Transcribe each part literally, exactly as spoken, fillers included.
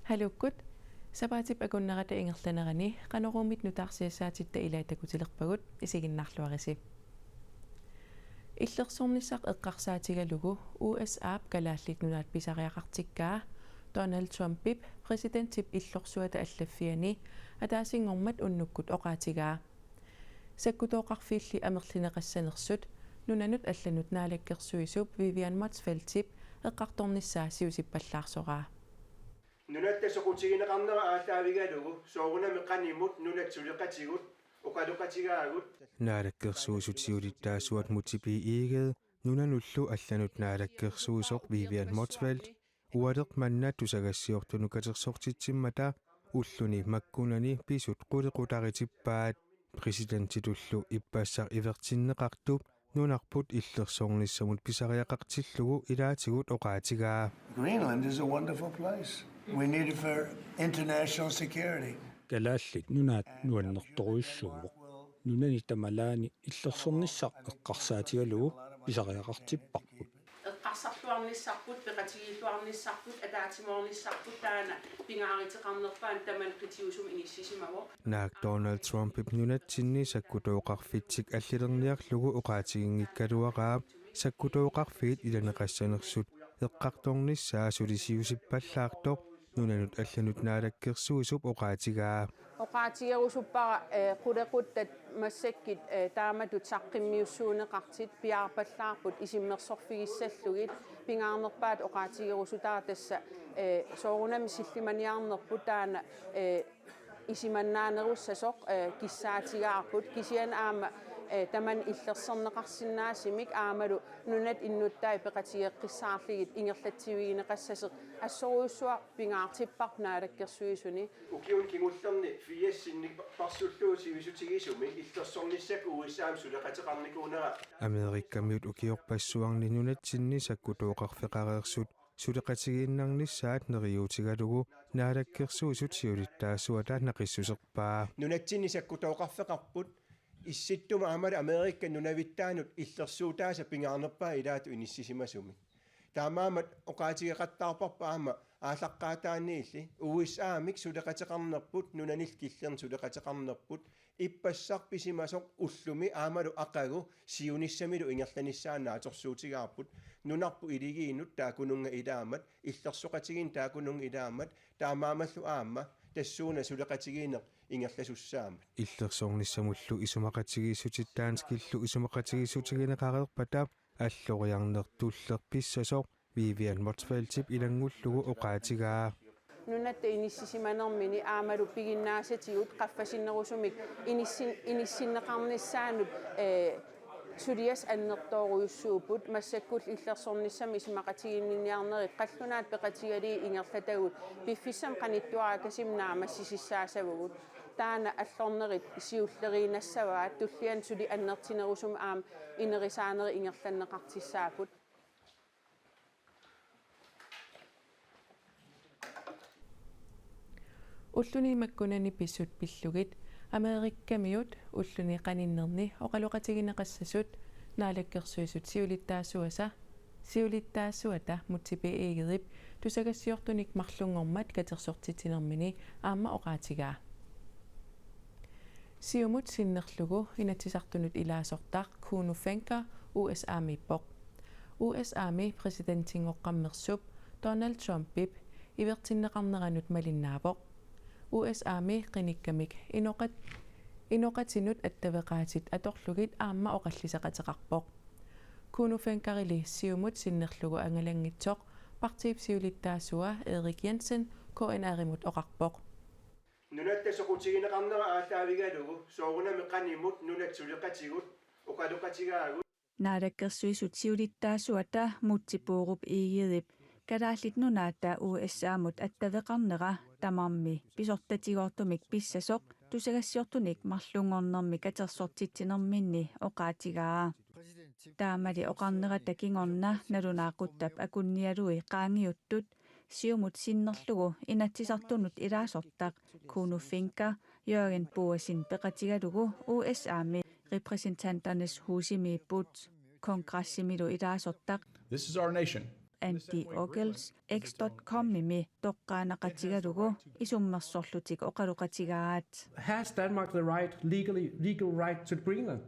Haluukkut, sapaatip akunnerata ingerlanerani Qanoruumit nutaarsiassaatitta ilaat takutilerpagut, isiginnaarluarisi. Illersornissaq eqqarsaatigalugu U S A-p Kalaallit Nunaat pisariaqartikkaa Donald Trumpip præsidentip illorsuata allaffiani ataasinngormat unnukkut oqaatigaa. Sakkutooqarfiilli amerlineqassanersut nunanut allanut naalakkersuisup Vivian Motzfeldtip eqqartornissaa siusippallaarsoraa. Nunatta soqutigineqarnera aallaavigalugu soorunami qanimut nunat suleqatigut oqaloqatigaagut. Naalakkersuisut siulittaasuat Múte B. Egede, nunanullu allanut naalakkersuisoq Vivian Motzfeldt, ualeq manna tusagassiortunut katersortitsimmata ulluni makkunani pisut qulequtaritippaat. Præsidentitullu ippassaq ivertinneqartup nunarput illersornissamut pisariaqartillugu ilaatigut oqaatigaa. Greenland is a wonderful place. We need it for international security. Kalaallit Nunaat nuannertorujussuuvoq. Nunani tamalaani illersornissaq eqqarsaatigalugu pisariaqartipparput. Eqqarsarluarnissarput, peqatigiilluarnissarput, ataatsimoornissarput taanna pingaaruteqarnerpaat tamanna qitiusumik inissisimavoq. Naak Donald Trumpip nunatsinni sakkutooqarfitsik allilerniarlugu oqaatiginngikkaluaraap sakkutooqarfiit ilaneqassanersut eqqartornissaa suli siusippallaartoq nunanut allanut naalakkersuisup oqaatigaa. Oqaatigerusuppara, eh, qulequttat massakkut, eh, taamatut saqqummiussuunneqartut piaarpallaarput isummersorfigissallugit, pingaarnerpaat oqaatigerusutara tassa, eh, soorunami sillimaniarnerput taanna, eh, isumannaanerussasoq, eh, kissaatigaarput kisianni aamma, eh, tamanna illersorneqarsinnaasumik aammalu nunat innuttaat peqatigeqqissaarlugit ingerlatsivigineqassasoq assorujussuaq pingaartipparput naalakkersuisuni. Ukiuni kingullerni firsinni parsullugu sivisutigisumik illersornissaq U S A-mut suleqateqarnikuunera. Amerikamiut ukiorpassuarni nunatsinni sakkutooqarfeqareersut suleqatigiinnarnissaat neriuutigalugu naalakkersuisut siulittaasuata naqissuserpaa. Nunatsinni sakkutooqarfeqarput Issittumi aammalu Amerikap nunavittaanut illersuutaasa pingaarnerpaat ilaatut inissisimasumik. Taamaammat oqaatigeqattaarparput aamma aallaqqaataaniilli U S A-mik suleqateqarnerput nunanillu killernit suleqateqarnerput ippassaq pisimasoq ullumi aammalu aqagu siunissamilu ingerlanissaa naatsorsuutigaarput nunarput iligiinnut taakkununnga ilaammat illersoqatigiinneq taakkununnga ilaammat taamaammallu aamma tassuuna suleqatigiinneq ingerlasussaammat. Illersornissamullu isumaqatigiissutit danskillu isumaqatigiissutigineqareerpata alloriarneq tulleq pissasoq Vivian Motzfeldtip ilanngullugu oqaatigaa. Nunatta inissisimanermini aammalu piginnaasatigut qaffasinnerusumik inissin-, inissinneqarnissaanut, eh, suliassat annertoorujussuupput massakkullu illersornissamik isumaqatigiinniarnerit qallunaat peqatigalugit ingerlatagut piffissami qanittuarakasimi naammassisissaassavagut. Taanna allornerit siulleriinnassavaat tulliani suli annertunerusumik aamma inerisaanerit ingerlanneqartussaapput. Ulluni makkunani pissut pillugit Amerikamiut ulluni qaninnerni oqaloqatigineqassasut naalakkersuisut siulittaasuasa, siulittaasuata Múte B. Egedep tusagassiortunik marlunngormat katersortitsinermini aamma oqaatigaa. Siumut sinnerlugu Inatsisartunut ilaasortaq Kuno Fencker U S A-miippoq. U S A-mi præsidentinngornermeersup Donald Trumpip ivertinneqarneranut malinnaavoq. U S A-mi qinikkamik inoqat-, inoqatinut attaveqaatit atorlugit aamma oqalliseqateqarpoq. Kuno Fenckerili Siumut sinnerlugu angalanngitsoq partiip siulittaasua Erik Jensen K N R-imut oqarpoq. Nunatta soqutigineqarnera aallaavigalugu soorunami qanimut nunat suleqatigut oqaloqatigaagut. Naalakkersuisut siulittaasuata Múte Bourup Egedep Kalaallit Nunaata U S A-mut attaveqarnera tamarmi pisortatigoortumik pissasoq tusagassiortunik marlunngornermi katersortitsinerminni oqaatigaa. Taamali oqarnerata kingorna nalunaaquttap akunnialui qaangiuttut Siumut sinnerlugu Inatsisartunut ilaasortaq Kuno Fencker Jørgen Boasen peqatigalugu U S A-mi Repræsentanternes Husimiipput. Kongressimilu ilaasortaq This is our nation. Andy Ogles X dot com-imi toqqaannaqatigalugu isummersorlutik oqaloqatigaat. Has Denmark the right, legally, legal right to Greenland?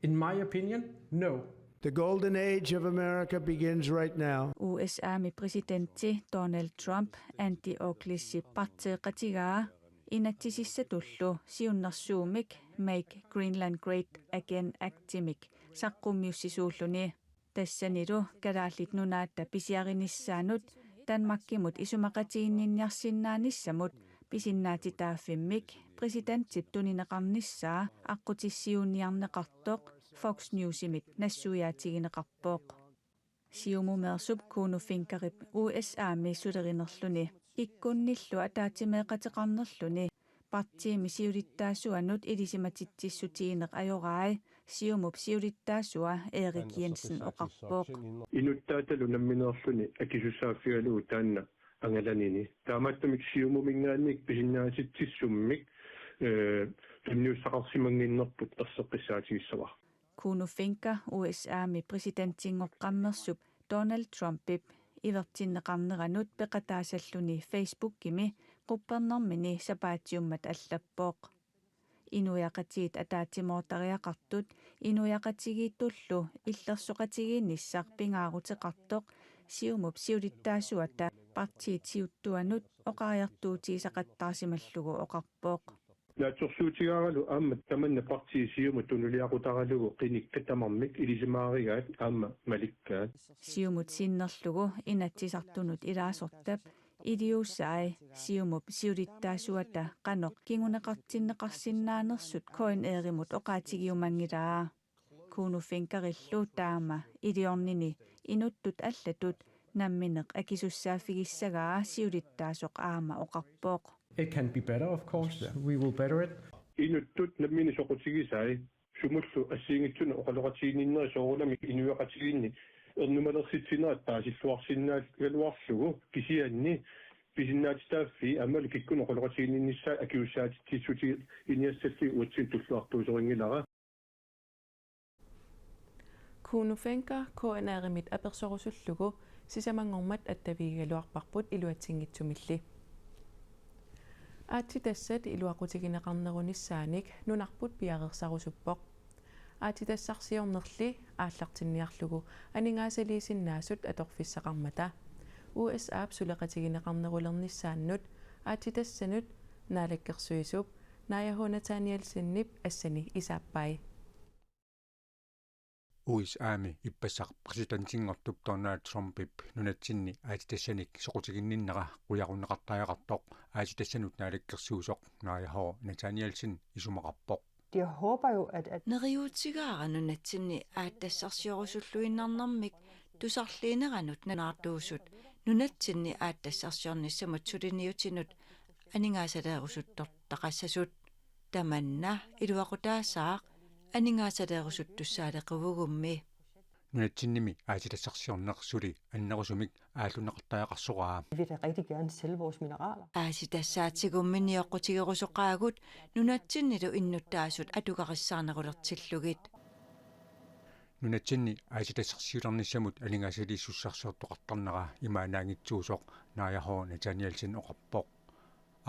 In my opinion, no. The golden age of America begins right now. U S A-mi præsidenti Donald Trump Andy Oglesip parteeqatigaa inatsisissatullu siunnersuummik Make Greenland Great Again Act-imik saqqummiussisuulluni. Tassanilu Kalaallit Nunaata pisiarinissaanut Danmarkimut isumaqatiginninniarsinnaanissamut pisinnaatitaaffimmik præsidentip tunineqarnissaa aqqutissiuunniarneqartoq Fox News-imit nassuiaatigineqarpoq. Siumumeersup Kuno Fencker-ip U S A-mi sulerinerluni ikkunnillu ataatsimeeqateqarnerluni partiimi siulittaasuanut ilisimatitsissutigineq ajorai Siumup siulittaasua Erik Jensen oqarpoq. Inuttaatalu nammineerluni akisussaaffigalugu taanna angalanini. Taamaattumik Siumuminngaanniit pisinnaatitsissummik, eh, tunniussaqarsimannginnerput erseqqissaatigissavara. Kuno Fencker U S A-mi præsidentinngornersup Donald Trumpip ivertinneqarneranut peqataasalluni Facebookimi quppernermini sapaatiummat allappoq. Inuiaqatigiit ataatsimoortariaqartut inuiaqatigiittullu illersoqatigiinnissaq pingaaruteqartoq Siumup siulittaasuata partiit siuttuanut oqariartuutigisaqattaarsimallugu oqarpoq. Naatsorsuutigaaralu aamma tamanna partii Siumut tunuliaqutaralugu qinikkat tamarmik ilisimaarigaat aamma malikkaat. Siumut sinnerlugu Inatsisartunut ilaasortap iliuusai Siumup siulittaasuata qanoq kinguneqartinneqarsinnaanersut K N R-imut oqaatigiumanngilaa. Kuno Fencker-illu taama iliornini inuttut allatut nammineq akisussaaffigissagaa siulittaasoq aamma oqarpoq. It can be better, of course. We will better it. Inuttut nammineq soqutigisai sumullu assigiinngitsunut oqaloqatiginninnerat soorunami inuiaqatigiinni ernumalersitsinerat paasilluarsinnaagaluarlugu kisianni pisinnaatitaaffii aammalu kikkunnut oqaloqatiginninnissaat akisussaatitsissutigiinniassallugit uatsinnut tulluartuusorinngilara. Kuno Fencker K N R-imit apersorusullugu sisamanngormat attavigigaluarparput iluatsinngitsumilli. Aatsitassat iluaqutigineqarnerunissaanik nunarput piareersarusuppoq. Aatsitassarsiornerli aallartinniarlugu aningaasaliisinnaasut atorfissaqarmata. U S A-p suleqatigineqarnerulernissaannut aatsitassanut naalakkersuisup Naaja H. Nathanielsenip assani isaappai. U S A-mi ippassaq præsidentinngortup Donald Trumpip nunatsinni aatsitassanik soqutiginninnera qujarunneqartariaqartoq aatsitassanut naalakkersuisoq Naaja H. Nathanielsen isumaqarpoq. Jeg håber jo, at, at Neriuutigaara nunatsinni aatsitassarsiorusulluinnarnermik tusarliineranut nalunaartuusut nunatsinni aatsitassarsiornissamut suliniutinut aningaasaleerusuttortaqassasut. Tamanna iluaqutaasaaq aningaasaleerusuttussaaleqigugummi. Nunatsinnimi aatsitassarsiorneq suli annerusumik aallunneqartariaqarsoraa. Vi vil da rigtig gerne sælge vores mineraler. Aatsitassaatigummi nioqqutigerusoqaagut nunatsinnilu innuttaasut atugarissaarnerulertillugit. Nunatsinni aatsitassarsiulernissamut aningaasaliissussarsiortoqartarnera imaannaanngitsuusoq Naaja H. Nathanielsen oqarpoq.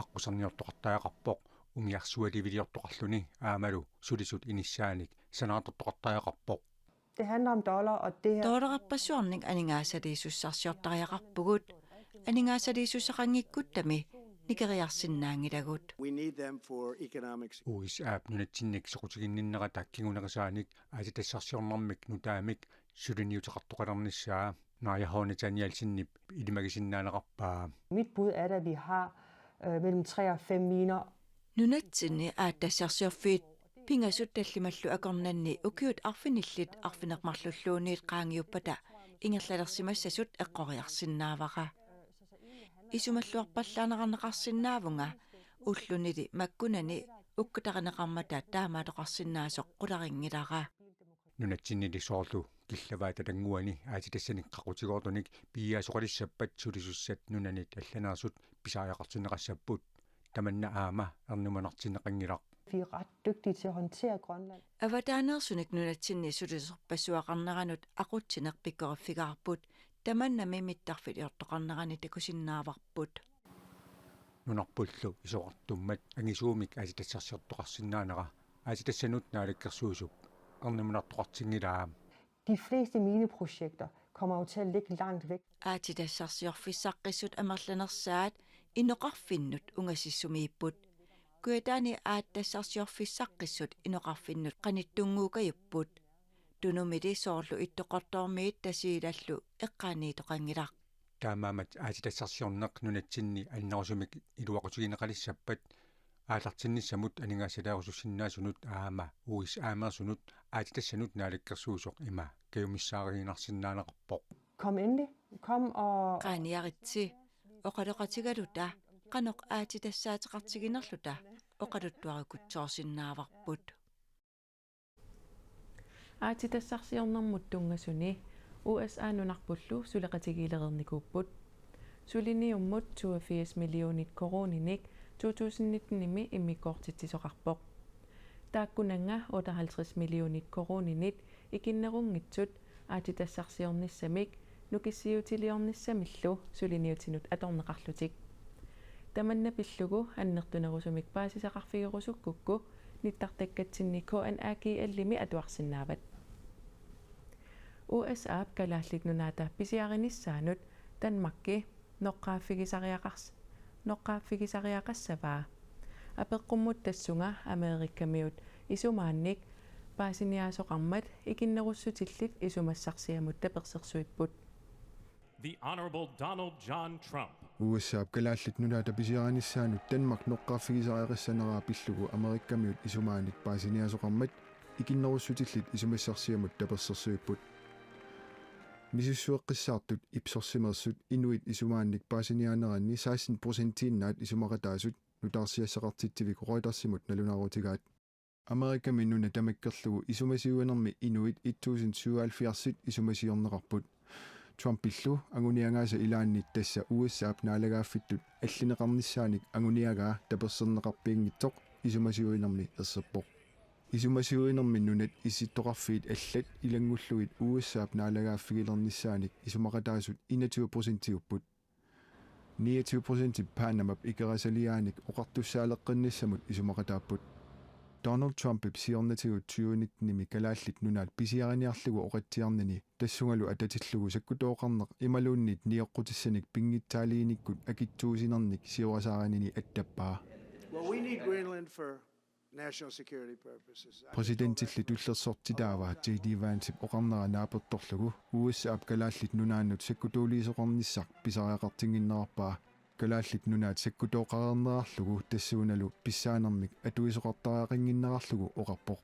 Aqquserniortoqartariaqarpoq, umiarsualiviliortoqarluni aammalu sulisut inissaanik sanaartortoqartariaqarpoq. Det handler om dollar, og det her Dollareqarpassuarnik aningaasaliissussarsiortariaqarpugut, aningaasaliissuseqanngikkuttami nikeriarsinnaanngilagut. We need them for economics. U S A-p nunatsinnik soqutiginninnerata kingunerisaanik aatsitassarsiornermik nutaamik suliniuteqartoqalernissaa Naaja H. Nathanielsenip ilimagisinnaaneqarpaa. Mit bud er, at vi har øh, mellem tre og fem miner. Nunatsinni aatsitassarsiorfiit pingasut tallimallu akornanni ukiut arfinillit arfineq-marlulluunniit qaangiuppata ingerlalersimassasut eqqoriarsinnaavara. Isumalluarpallaaneqarneqarsinnaavunga ullunili makkunani ukkatarineqarmata taamaattoqarsinnaasoq qularinngilara. Nunatsinnili soorlu killavaata tannguani aatsitassanik qaqutigoortunik piiaasoqalissappat sulisussat nunanit allaneersut pisariaqartinneqassapput. Tamanna aamma ernumanartinneqanngilaq. Vi er ret dygtige til at håndtere Grønland. Avataaneersunik nunatsinni sulisorpassuaqarneranut aqutsineq pikkoriffigaarput, tamannami mittarfiliortoqarnerani takusinnaavarput. Nunarpullu isorartummat angisuumik aatsitassarsiortoqarsinnaanera aatsitassanut naalakkersuisup ernumanartoqartinngilaa. De fleste mineprojekter kommer jo til at ligge langt væk. Aatsitassarsiorfissaqqissut amerlanersaat inoqarfinnut ungasissumiipput. Kujataani aatsitassarsiorfissaqqissut inoqarfinnut qanittunnguukajupput. Tunumili soorlu Ittoqqortoormiit Tasiilallu eqqaaniittoqanngilaq. Taamaammat aatsitassarsiorneq nunatsinni annerusumik iluaqutigineqalissappat aallartinnissamut aningaasaleerusussinnaasunut aamma U S A-meersunut aatsitassanut naalakkersuisoq ima kajumissaariinnarsinnaaneqarpoq. Kom endelig. Kom og Qaaniaritsi, oqaloqatigaluta, qanoq aatsitassaateqartiginerluta oqaluttuarikutsoorsinnaavarput. Aatsitassarsiornermut tunngasuni U S A nunarpullu suleqatigiilereernikuupput. Suliniummut toogfirs millionit koruuninik to tusind nitten-imi immikkoortitsisoqarpoq. Taakkunannga otteoghalvtreds millionit koruuninit ikinnerunngitsut aatsitassarsiornissamik nukissiutiliornissamillu suliniutinut atorneqarlutik. Tamanna pillugu annertunerusumik paasisaarfigerusukkukku nittartakkatsinni K N A G L-imi atuarsinnaavat. U S A-p Kalaallit Nunaata pisiarinissaanut Danmarki noqqaaffigisariaqars-, noqqaaffigisariaqassavaa. Apeqqummut tassunga Amerikamiut isumaannik paasiniaasoqarmat ikinnerussutillit isumassarsiamut tapersersuipput. The Honorable Donald John Trump. U S A-p Kalaallit Nunaata pisiarinissaanut Danmark noqqaaffigisariaqassaneraa pillugu Amerikamiut isumaannik paasiniaasoqarmat ikinnerussutillit isumassarsiamut tapersersuipput. Misissueqqissaartut ipsorsimeersut inuit isumaannik paasiniaaneranni seksten procentiinnaat isumaqataasut nutaarsiassaqartitsivik Reutersimut nalunaarutigaat. Amerikami nuna tamakkerlugu isumasiuinermi inuit et tusind syvoghalvfjerdsit isumasiorneqarput. Trumpillu anguniagaasa ilaanni tassa U S A-p naalagaaffittut allineqarnissaanik anguniagaa taperserneqarpianngitsoq isumasiuinermi erserpoq. Isumasiuinermi nunat issittoqarfiit allat ilanngullugit U S A-p naalagaaffigilernissaanik isumaqataasut enogtyve procentiupput. Niogtyve procentip Panamap ikerasaliaanik oqartussaaleqqinnissamut isumaqataapput. Donald Trumpip siornatigut tyve nittenimi Kalaallit Nunaat pisiariniarlugu oqatsiarnini tassungalu atatillugu sakkutooqarneq imaluunniit nioqqutissanik pinngitsaaliinikkut akitsuusinernik siorasaarinini attappaa. Well, we need Greenland for national security purposes. Præsidentilli tullersortitaava J D Vancep oqarnera naapertorlugu U S A-p Kalaallit Nunaannut sakkutuuliisoqarnissaq pisariaqartinnginnerarpaa. Kalaallit Nunaat sakkutooqareernerarlugu tassuunalu pissaanermik atuisoqartariaqannginnerarlugu oqarpoq.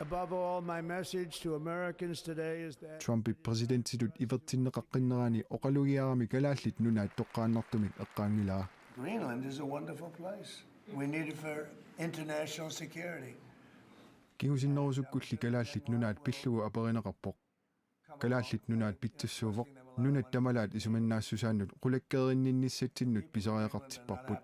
Above all, my message to Americans today is that Trumpip præsidentitut ivertinneqaqqinnerani oqalugiarami Kalaallit Nunaat toqqaannartumik eqqaanngilaa. Greenland is a wonderful place. We need it for international security. Kingusinnerusukkulli Kalaallit Nunaat pillugu aperineqarpoq. Kalaallit Nunaat pitsassuuvoq, nunat tamalaat isumannaassusaannut qulakkeerinninnissatsinnut pisariaqartipparput.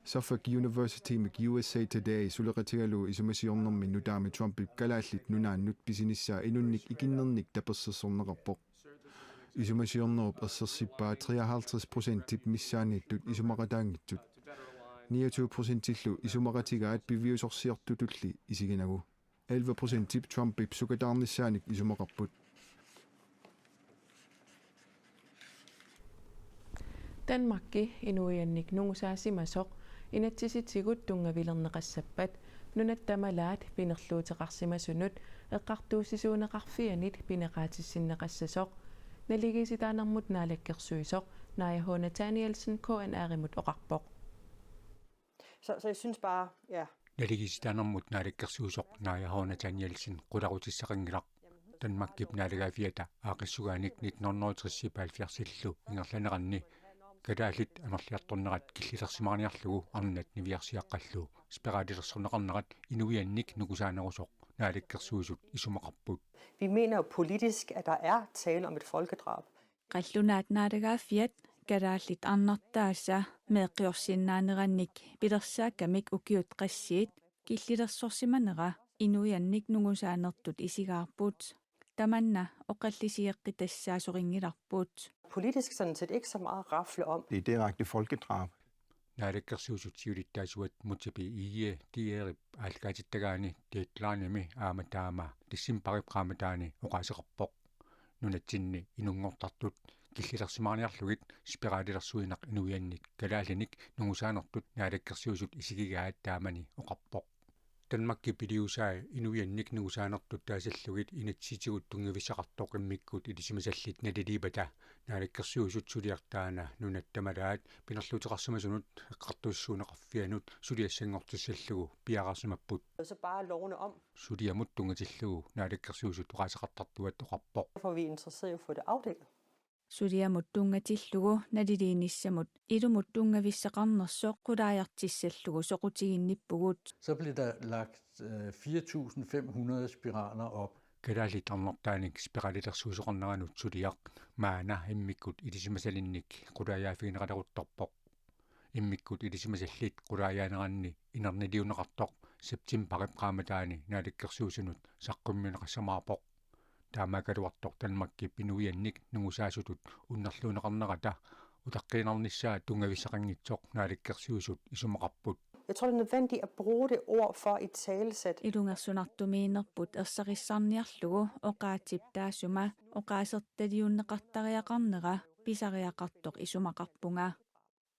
Suffolk Universitymik U S A Today suleqatigalugu isumasiornermi nutaami Trumpip Kalaallit Nunaannut pisinissaa inunnik ikinnernik tapersersorneqarpoq. Isumasiornerup ersersippaa treoghalvtreds procentip missaanniittut isumaqataanngitsut. Niogtyve procentillu isumaqatigaat piviusorsiortutulli isiginagu. Elleve procentip Trumpip sukataarnissaanik isumaqarput. Danmarki inuiannik nungusaasimasoq inatsisitigut tunngavilerneqassappat nunat tamalaat pinerluuteqarsimasunut eqqartuussisuuneqarfianit pineqaatissinneqassasoq naligiissitaanermut naalakkersuisoq Naaja H. Nathanielsen K N R-imut oqarpoq. Så, så jeg synes bare, ja. Naligiissitaanermut naalakkersuisoq Naaja H. Nathanielsen qularutissaqanngilaq. Danmarkip naalagaaffiata aaqqissugaanik nitten hundrede og tres-ip halvfjerdsillu ingerlaneranni kalaallit amerliartornerat killilersimaarniarlugu arnat niviarsiaqqallu spiralilersorneqarnerat inuiannik nukusaanerusoq naalakkersuisut isumaqarput. Vi mener jo politisk, at der er tale om et folkedrab. Qallunaat naalagaaffiat Kalaallit arnartaasa meeqqiorsinnaanerannik pilersaakkamik ukiut qassiit killilersorsimanera inuiannik nungusaanertut isigaarput. Tamanna oqallisigeqqitassaasoqanngilarput. Politisk sådan set ikke så meget at rafle om. Det er direkte folkedrab. Naalakkersuisut siulittaasuat Múte B. Egede Diegerip aallakaatittagaani Deadlinemi aamma taama decembarip qaammataani oqaaseqarpoq. Nunatsinni inunngortartut killilersimaarniarlugit spiralilersuineq inuiannik kalaallinik nungusaanertut Naalakkersuisut isigigaat taamani oqarpoq. Danmarkip iliuusai inuiannik nungusaanertut taasallugit inatsisitigut tunngavissaqartoq immikkut ilisimasallit naliliippata Naalakkersuisut suliaq taanna nunat tamalaat pinerluuteqarsimasunut eqqartuussisuuneqarfianut suliassanngortissallugu piareersimapput. Så bare lovene om. Suliamut tunngatillugu Naalakkersuisut oqaaseqartartuat oqarpoq. Derfor er vi interesseret i at få det afdækket. Suliamut tunngatillugu naliliinissamut ilumut tunngavissaqarnersoq qulaajartissallugu soqutiginnippugut. Så blev der lagt øh, fire tusind fem hundrede spiraler op. Kalaallit arnartaanik spiralilersuisoqarneranut suliaq maanna immikkut ilisimasalinnik qulaajaaffigineqaleruttorpoq. Immikkut ilisimasallit qulaajaaneranni inerniliuneqartoq septembarip qaammataani Naalakkersuisunut saqqummiunneqassamaarpoq. Taamaakkaluartoq Danmarkip inuiannik nungusaasutut unnerluunneqarnerata utaqqiinnarnissaa tunngavissaqanngitsoq Naalakkersuisut isumaqarput. Jeg tror, det er nødvendigt at bruge det ord for at italesætte. Ilungersunartumiinnerput ersarissarniarlugu oqaasertaliunneqartariaqarnera pisariaqartoq isumaqarpunga.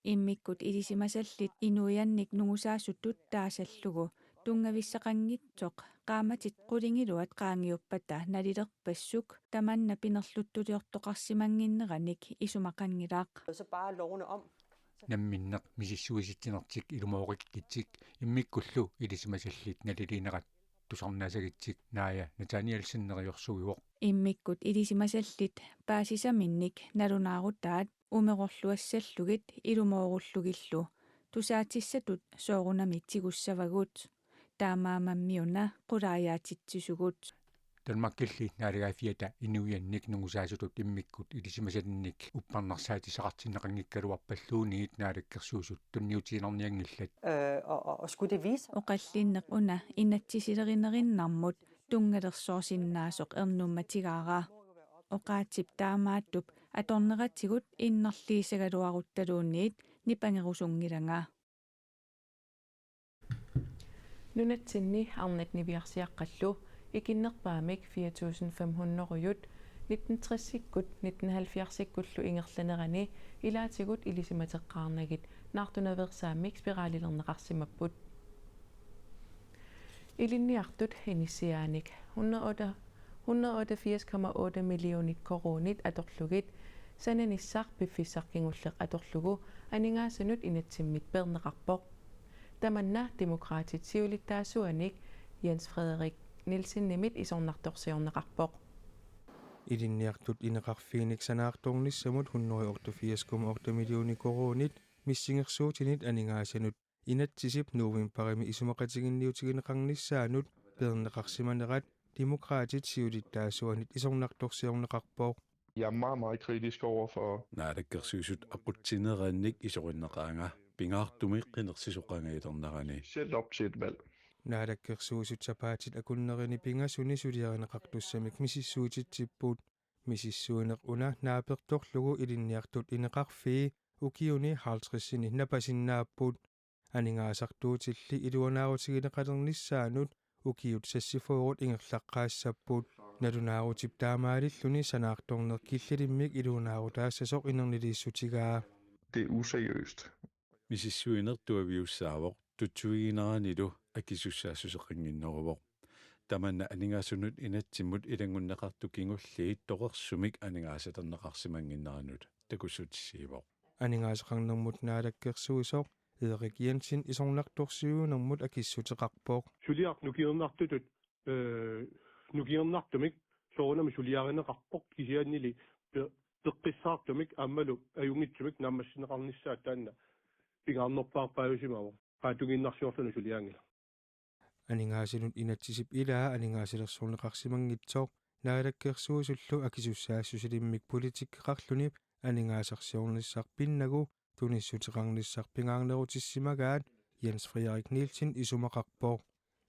Immikkut ilisimasallit inuiannik nungusaasutut taasallugu tunngavissaqanngitsoq qaammatit qulingiluat qaangiuppata nalilerpassuk tamanna pinerluttuliortoqarsimannginneranik isumaqanngilaq. Så bare lovene om. Namminneq misissuisitsinertik ilumooqikitsik immikkullu ilisimasallit naliliinerat tusarnaasagitsik Naaja Nathanielsen neriorsuivoq. Immikkut ilisimasallit paasisaminnik nalunaarutaat umerorluassallugit ilumoorullugillu tusaatissatut soorunami tigussavagut. Taamaammat una qulaajaatitsisugut. Danmarkilli naalagaaffiata inuiannik nungusaasutut immikkut ilisimasalinnik uppernarsaatisaqartinneqanngikkaluarpalluunniit Naalakkersuisut tunniutiinnarnianngillat. Øh, og, og, og skulle det vise sig, Oqallinneq una inatsisilerinnerinnarmut tunngalersoorsinnaasoq ernummatigaara. Oqaatsip taamaattup atorneratigut innarliissagaluaruttaluunniit nipangerusunngilanga. Nunatsinni arnat niviarsiaqqallu ikinnerpaamik fire tusind fem hundrede nitten tresikkut nitten halvfjerdsikkullu ingerlanerani ilaatigut ilisimateqqaarnagit naartunaveersaammik spiralilerneqarsimapput. Ilinniartut inissiaanik hundrede hundrede otteogfirs komma otte millionit koruunit atorlugit sananissaq piffissaq kingulleq atorlugu aningaasanut inatsimmit peerneqarpoq. Tamanna Demokraatit siulittaasuanik Jens Frederik Nielsenimit isornartorsiorneqarpoq. Ilinniartut ineqarfiinik sanaartornissamut hundrede otteogfirs komma otte millioner koruunit missingersuutinit aningaasanut inatsisip novembarimi isumaqatiginniutigineqarnissaanut peerneqarsimanerat Demokraatit siulittaasuanit isornartorsiorneqarpoq. Jeg er meget, meget kritisk over for Naalakkersuisut aqutsinerannik isorinneqaanga pingaartumik qinersisoqangajalernerani. Specielt op til et valg. Naalakkersuisut sapaatit akunnerini pingasuni suliarineqartussamik misissuititsipput. Misissuineq una naapertorlugu ilinniartut ineqarfii ukiuni halvtredsini napasinnaapput. Aningaasartuutilli iluanaarutigineqalernissaannut ukiut seksogfyrret ingerlaqqaassapput. Nalunaarutip taamaalilluni sanaartorneq killilimmik iluanaarutaassasoq inerniliissutigaa. Det er useriøst. Misissuineq tuaviussaavoq tutsuigineranilu akisussaassuseqannginneruvoq. Tamanna aningaasanut inatsimmut ilanngunneqartut kingulliit toqorsumik aningaasalerneqarsimannginneranut takussutissiivoq. Aningaasaqarnermut naalakkersuisoq Erik Jensen isornartorsiuinermut akissuteqarpoq. Suliaq nukiernartutut, øh, nukiernartumik soorunami suliarineqarpoq kisiannili pe-, peqqissaartumik aammalu ajunngitsumik naammassineqarnissaa taanna pingaarnerpaarpaajusimavoq. Qaangiinnarsiorluni suliaanngilaq. Aningaasanut inatsisip ilaa aningaasalersorneqarsimanngitsoq naalakkersuisullu akisussaassusilimmik politikkeqarluni aningaasarsiornissaq pinnagu tunissuteqarnissaq pingaarnerutissimagaat Jens Frederik Nielsen isumaqarpoq.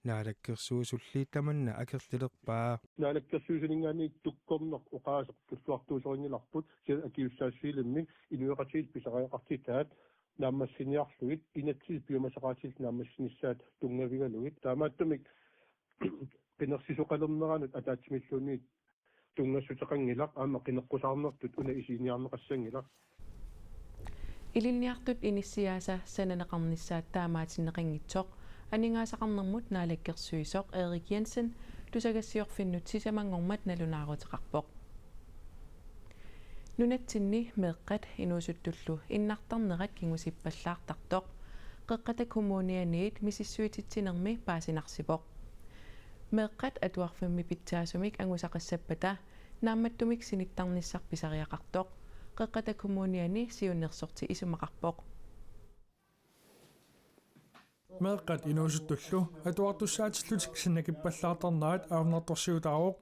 Naalakkersuisulli tamanna akerlilerpaa. Naalakkersuisuninngaanniit tukkorneq oqaaseq tulluartuusorinngilarput, kisianni akisussaassusilimmik inuiaqatigiit pisariaqartitaat naammassiniarlugit inatsisit piumasaqaatitit naammassinissaat tunngavigalugit. Taamaattumik qinersisoqalerneranut ataatsimilluunniit tunngassuteqanngilaq, aamma qineqqusaarnertut una isiginiarneqassanngilaq. Ilinniartut inissiaasa sananeqarnissaat taamaatinneqanngitsoq aningaasaqarnermut naalakkersuisoq Erik Jensen tusagassiorfinnut sisamanngormat nalunaaruteqarpoq. Nunatsinni meeqqat inuusuttullu innartarnerat kingusippallaartartoq Qeqqata Kommunianiit misissuititsinermi paasinarsivoq. Meeqqat atuarfimmi pitsaasumik angusaqassappata naammattumik sinittarnissaq pisariaqartoq Qeqqata Kommuniani siunnersorti isumaqarpoq. Meeqqat inuusuttullu atuartussaatillutik sinnakippallaartarnerat ajornartorsiutaavoq.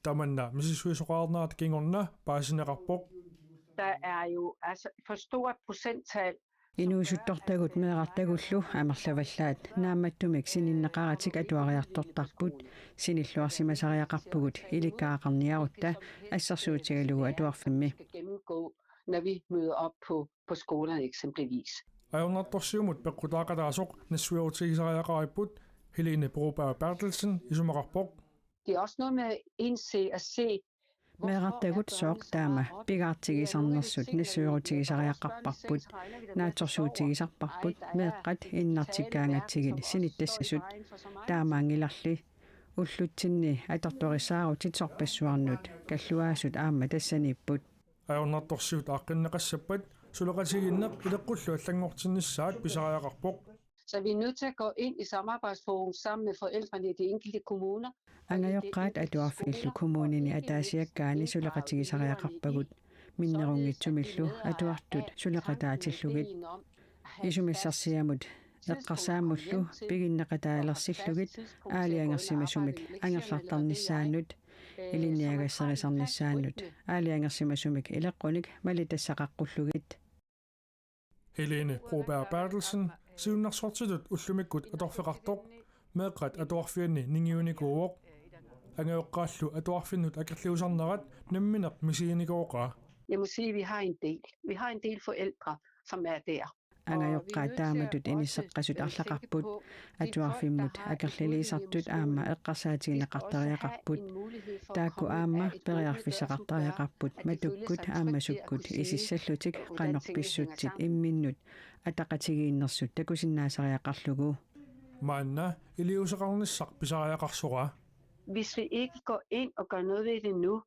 Tamanna misissuisoqarnerata kingorna paasineqarpoq. Der er jo altså for stort procenttal. Inuusuttortagut meerartagullu amerlavallaat naammattumik sininneqaratik atuariartortarput, sinilluarsimasariaqarpugut ilikkagaqarniarutta assersuutigalugu atuarfimmi. Skal gennemgå, når vi møder op på, på skolerne eksempelvis. Ajornartorsiumut peqqutaaqataasoq nassuerutigisariaqaripput Helene Broberg Berthelsen isumaqarpoq. Det er også noget med at indse og se, Meerartagut sooq taama pigaartigisarnersut nassuerutigisariaqarparput, naatsorsuutigisarparput meeqqat innartikkaangatsigit sinittassasut. Taamaanngilarli ullutsinni atortorissaarutit sorpassuarnut kalluaasut aamma tassaniipput. Ajornartorsiut aaqqinneqassappat suleqatigiinneq ileqqullu allanngortinnissaat pisariaqarpoq. Så vi er nødt til at gå ind i samarbejdsforum sammen med forældrene i de enkelte kommuner. Angajoqqaat atuarfiillu kommunini ataasiakkaani suleqatigisariaqarpagut, minnerunngitsumillu atuartut suleqataatillugit. Isumassarsiamut eqqarsaammullu piginneqataalersillugit aalajangersimasumik angerlartarnissaannut, ilinniagassarisarnissaannut aalajangersimasumik ileqqunik malitassaqaqqullugit. Helene Broberg Berthelsen siunnersortitut ullumikkut atorfeqartoq meeqqat atuarfianni ningiunikuuvoq. Angajoqqaallu atuarfinnut akerliusarnerat nammineq misiginikooqaa. Jeg må sige, at vi har en del. Vi har en del forældre, som er der. Angajoqqaat taamatut inisseqqasut arlaqarput, atuarfimmut akerliliisartut aamma eqqarsaatigineqartariaqarput. Taakku aamma periarfissaqartariaqarput matukkut aamma sukkut isissallutik qanoq pissutsit imminnut ataqatigiinnersut takusinnaasariaqarlugu. Maanna iliuuseqarnissaq pisariaqarsoraa. Hvis vi ikke går ind og gør noget ved det nu,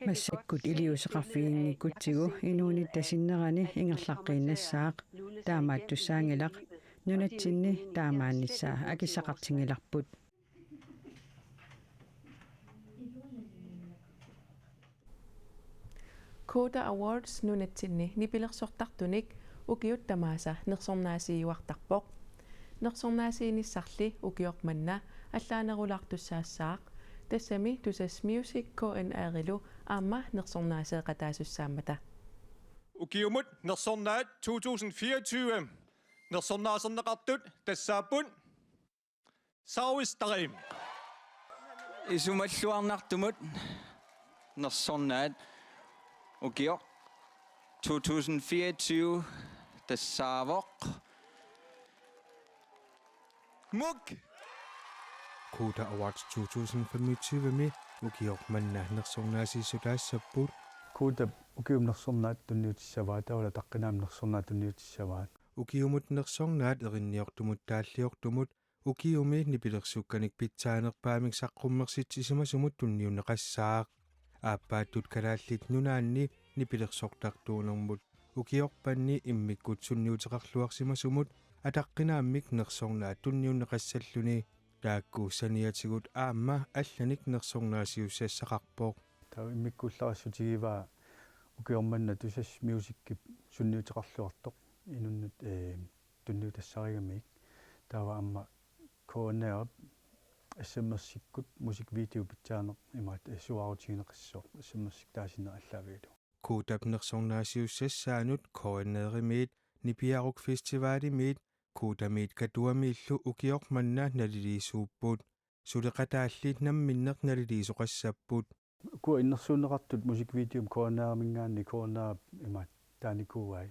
Massakkut iliuuseqarfiginngikkutsigu inuunitta sinnerani ingerlaqqiinnassaaq. Taamaattussaanngilaq, nunatsinni taamaannissaa akissaqartinngilarput. Koda Awards nunatsinni nipilersortartunik ukiut tamaasa nersornaasiiuartarpoq. Nersornaasiinissarli ukioq manna allaanerulaartussaassaaq, tassami Tusass Music K N R-ilu aamma nersornaaseeqataasussaammata. Ukiumut nersornaat to tusind fireogtyve nersornaaserneqartut tassaapput Saaristari. Isumalluarnartumut nersornaat ukioq to tusind fireogtyve tassaavoq Muk. Koda Awards to tusind femogtyve-mi ukioq manna nersornaasiissutaassapput. Kodap ukiumut nersornaat tunniutissavaat, taavalu ataqqinaammik nersornaat tunniutissavaat. Ukiumut nersornaat erinniortumut taalliortumut ukiumi nipilersukkanik pitsaanerpaamik saqqummersitsisimasumut tunniunneqassaaq. Aappaattut Kalaallit Nunaanni nipilersortartuunermut ukiorpanni immikkut sunniuteqarluarsimasumut ataqqinaammik nersornaat tunniunneqassalluni, taakku saniatigut aamma allanik nersornaasiussassaqarpoq. Taava immikkuullarissutigivaa ukioq manna Tusass Musicip sunniuteqarluartoq inunnut, ee, tunniutassarigamigit. Taava aamma K N R-ip S M S-ikkut musikvideo pitsaaneq imaat, ee, suaarutigineqassooq, S M S-ikkut taasinneq aallaavigalugu. Kuutap nersornaasiussassaanut K N R-imiit, Nipiaruk Festivalimiit, Kuutamiit Katuamiillu ukioq manna naliliisuupput. Suleqataalli namminneq naliliisoqassapput. Ukua innersuunneqartut musikvideomi K N R-iminngaanniit K N R imaat taanikuuai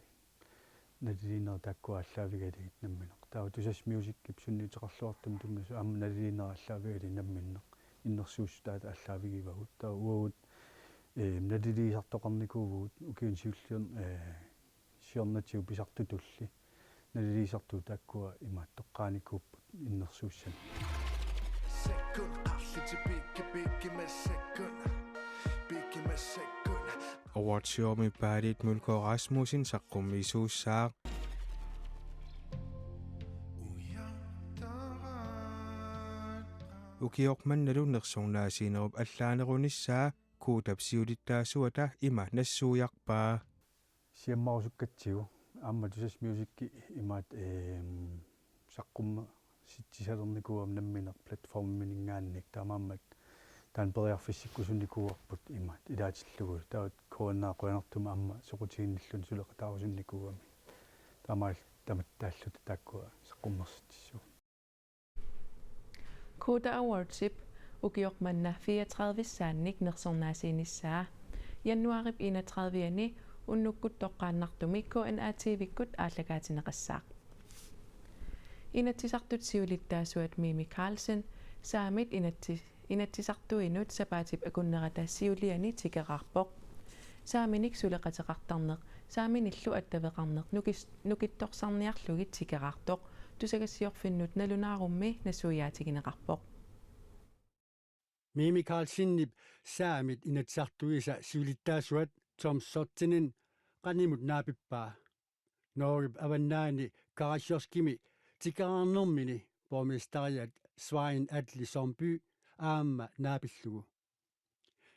naliliinerit taakkua aallaavigalugit namminneq. Taava Tusass Musicip sunniuteqarluartumik tunngasut aamma naliliinerit aallaavigalugit namminneq innersuussutaat aallaavigivagut. Taava uagut, eh, naliliisartoqarnikuuvugut ukiuni siulliuni, eh, siornatigut pisartutulli. Naliliisartut taakkua imaattoqqaanikuupput innersuussanik. Sekund, qarlitik piggi, piggi med sekund. Piggi med sekund. Awardshowmi Paalit Mølgaard Rasmussen saqqummiisuussaaq. Ukioq mannalu nersornaasiinerup allaanerunissaa Kuutap siulittaasuata ima nassuiarpaa. Siammarusukkatsigu aamma Tusass Music imaat, ehm, saqqummersitsissalernikuugami nammineq platformiminngaanniit, taamaammat taanna periarfissikkusunnikuuarput imaat ilaatillugu. Taava K N R qujanartumik aamma soqutiginnilluni suleqataarusunnikuugami. Taamaalilluta tamattaalluta taakkua saqqummersitsissuugut. Kuuta Awardsip ukioq manna fireogtredive-ssaannik nersornaasiinissaa. Januaarip enogtredive-ani unnukkut toqqaannartumik K N A T V-kkut aallakaatinneqassaaq. Inatsisartut siulittaasuat Mimi Karlsen saamit inatsi-, inatsisartuinut sapaatip akunnerata siuliani tikeraarpoq. Saaminik suleqateqartarneq, saaminillu attaveqarneq nukis-, nukittorsarniarlugit tikeraartoq tusagassiorfinnut nalunaarummi nassuiaatigineqarpoq. Mimi Karlsenip saamit inatsisartuisa siulittaasuat Tom Sottinen qanimut naapippaa. Norgep avannaani Karasjokskimi tikeraarnermini borgmesteriat Sveinn Atle Sundby aamma naapillugu.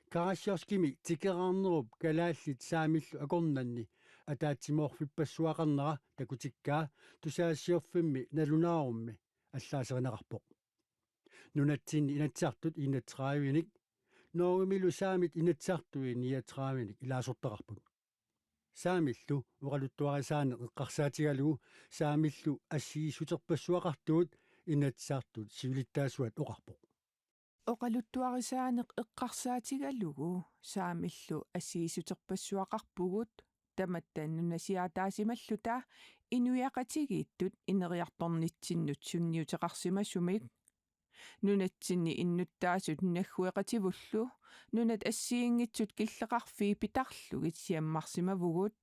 Karasjokskimi tikeraarnerup kalaallit saamillu akornanni ataatsimoorfippassuaqarnera takutikkaa tusagassiorfimmi nalunaarummi allaaserineqarpoq. Nunatsinni Inatsisartut enogtredive-nik, Norgemilu saamit inatsisartui niogtredive-nik ilaasortaqarput. Saamillu oqaluttuarisaaneq eqqarsaatigalugu saamillu assigiissuterpassuaqartugut Inatsisartut siulittaasuat oqarpoq. Oqaluttuarisaaneq eqqarsaatigalugu saamillu assigiissuterpassuaqarpugut tamatta nunasiaataasimalluta inuiaqatigiittut ineriartornitsinnut sunniuteqarsimasumik. Nunatsinni innuttaasut naggueqativullu nunat assigiinngitsut killeqarfii pitarlugit siammarsimavugut.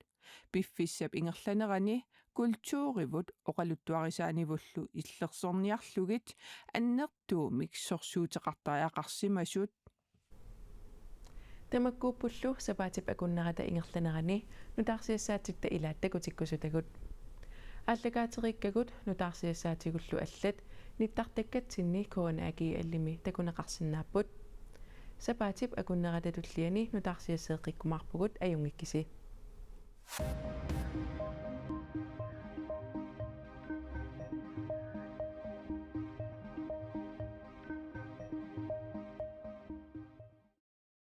Piffissap ingerlanerani kulturivut oqaluttuarisaanivullu illersorniarlugit annertuumik sorsuuteqartariaqarsimasut. Tamakkuuppullu sapaatip akunnerata ingerlanerani nutaarsiassaatitta ilaat takutikkusutagut. Aallakaateriikkagut nutaarsiassaatigullu allat nittartakkatsinni K N A G L-imi takuneqarsinnaapput. Sapaatip akunnerata tulliani nutaarsiasseeqqikkumaarpugut, ajunngikkisi.